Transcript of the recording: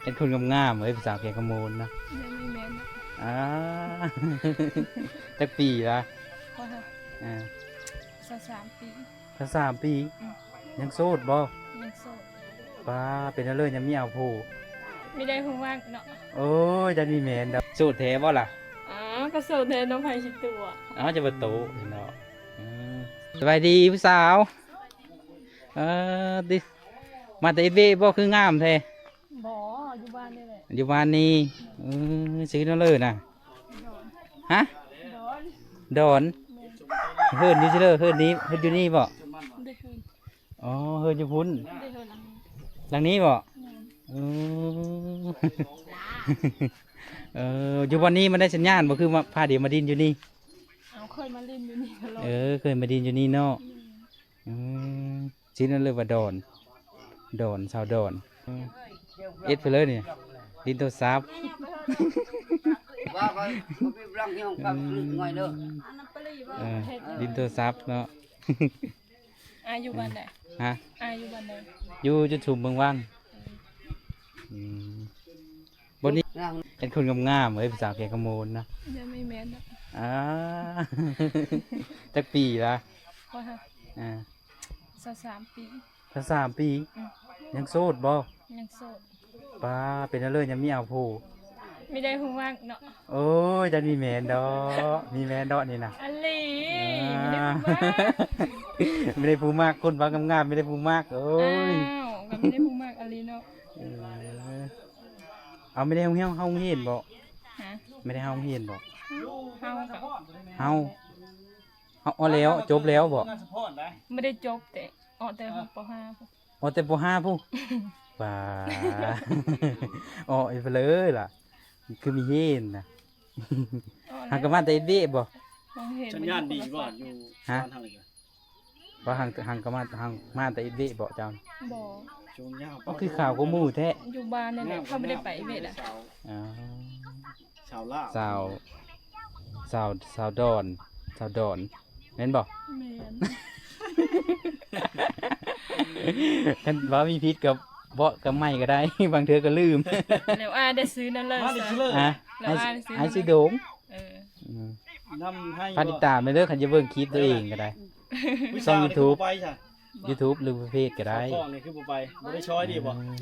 ເປັນຄົນງາມໆເອີຍ ຜູ້ສາວແຂວງຄຳມ່ວນນະ. ຍັງບໍ່ແມ່ນເນາະ. ອ່າ ຈັກປີລະ? ຂ້ອຍຫາ ອ່າ ຊາວສາມປີ. ຊາວສາມປີ? ອືມ. ຍັງໂສດບໍ່? ຍັງໂສດ. ປ້າ ເປັນແນວເລີຍ ຍັງມີເອົາຜູ້? ມີໄດ້ຜູ້ມັກເນາະ. ໂອ້ຍ ຈັກມີແມ່ນດອກ. ໂສດແທ້ບໍ່ລະ? ອໍ ກໍໂສດແທ້ເນາະ ໃຜຊິຕົວະ. ເອົາ ຈະບໍ່ໂຕະເນາະ. ອືມ ສະບາຍດີຜູ້ສາວ. ເອີ ຕິ ມາແຕ່ເອເວະບໍ່ ຄືງາມແທ້? ບໍ່ ຢູ່ບ້ານນີ້ແຫຼະ. ຢູ່ບ້ານນີ້. ເອີ ຊື່ແນວເລີນະ? ຮະ? ດອນ. ດອນ. ແມ່ນ. ເຮືອນຢູ່ຊິເລີ ເຮືອນນີ້ ເຮືອນຢູ່ນີ້ບໍ່? ໄດ້ເຮືອນ. ອໍ ເຮືອນຢູ່ພຸ້ນ. ໄດ້ເຮືອນຫຼັງນີ້. ຫຼັງນີ້ບໍ່? ແມ່ນ. ເອີ ເອີ ຢູ່ບ່ອນນີ້ມັນໄດ້ສັນຍານບໍ່? ຄືມາ ພາດຽວມາດິນຢູ່ນີ້. ເອົາ ເຄີຍມາຫຼິ້ນຢູ່ນີ້ຕະຫຼອດ. ເອີ ເຄີຍມາດິນຢູ່ນີ້ເນາະ. ແມ່ນ. ອືມ ຊິນັ້ນເລີຍວ່າດອນ ດອນ ຊາວດອນ. ເອີ ເອັດໄປເລີຍນີ້ ຫຼິ້ນໂທລະສັບ. ວ່າໄປ ບໍ່ມີບລັງທີ່ຫ້ອງປັງ ອືມ ລຶກໜ້ອຍເດີ. ເອີ ຫຼິ້ນໂທລະສັບເນາະ. ອາ ຢູ່ບ້ານໃດ? ຮະ? ອາ ຢູ່ບ້ານໃດ? ຢູ່ ຢູ່ທຸມເມືອງວັງ. ອືມ ອືມ ບໍ່ນີ້ ເປັນຄົນງາມໆເອີຍ ຜູ້ສາວແຂວງຄຳມ່ວນນະ. ຍັງບໍ່ແມ່ນເນາະ. ອ່າ ຈັກປີລະ? ຂ້ອຍຫາ ອ່າ ຊາວສາມປີ. ຊາວສາມປີ? ອືມ. ຍັງໂສດບໍ່? ຍັງໂສດ. ປ້າ ເປັນແນວເລີຍ ຍັງມີເອົາຜູ້? ມີໄດ້ຜູ້ມັກເນາະ. ໂອ້ຍ ຈັກມີແມ່ນດອກ ມີແມ່ນດອກນີ້ນະ. ອີ່ຫຼີ ອ່າ ມີໄດ້ຜູ້ມັກ. ຄົນເວົ້າງາມໆ ມີໄດ້ຜູ້ມັກ. ໂອ້ຍ ອ້າວ ກໍມີໄດ້ຜູ້ມັກອີ່ຫຼີເນາະ. ເອີ ເອົາ ມີໄດ້ເຮົາ ເຮົາຮຽນບໍ່? ຮະ? ມີໄດ້ເຮົາຮຽນບໍ່? ເຮົາກໍ ເຮົາ ເຮົາ ອໍ ແລ້ວ ຈົບແລ້ວບໍ່? ບໍ່ໄດ້ຈົບ ແຕ່ ອໍ ແຕ່ ອໍ ປ.ຫ້າ ພຸ້ນ. ອໍ ແຕ່ ປ.ຫ້າ ພຸ້ນ. ປ້າ ອໍ ອີກເລີຍລະ ຄືມີເຮນນະ. ອໍ ແລ້ວ ຫາກໍມາແຕ່ເອເວະບໍ່? ໂຮງຮຽນ ສັນຍານດີບໍ່ ຢູ່ ຮະ? ບ້ານເຮົານີ້ກະ ວ່າຫາ ຫາກໍມາ ຫາມາແຕ່ເອເວະບໍ່ເຈົ້າ? ບໍ່. ອໍ ຄືຂາວກວ່າໝູ່ແທ້. ຢູ່ບ້ານນີ້ແຫຼະ ເຂົາບໍ່ໄດ້ໄປເອເວະລະ. ອໍ ຊາວລາວ ສາວ ສາວ ສາວດອນ ສາວດອນ ແມ່ນບໍ່? ແມ່ນ. ຄັນວ່າມີຜິດກໍເວົ້າກັບໃໝ່ກໍໄດ້ ບາງເທື່ອກໍລືມ. ແລ້ວອ້າຍໄດ້ຊື່ນັ້ນເລີຍ ມາໄດ້ຊື່ເລີຍ. ຮະ? ແລ້ວອ້າຍໄດ້ຊື່ ອ້າຍຊື່ໂດງ. ເອີ ອືມ ນຳໃຫ້ ຝາກຕິດຕາມແດ່ເດີ ຄັນຈະເບິ່ງຄລິບຕົວເອງກໍໄດ້. ຊ່ອງຢູທູບ ຢູທູບ ຫຼືເພຈກໍໄດ້. ຂ້ອງນີ້ຄືບໍ່ໄປ ບໍ່ໄດ້ຊ່ອຍດີບໍ່? ອືມ.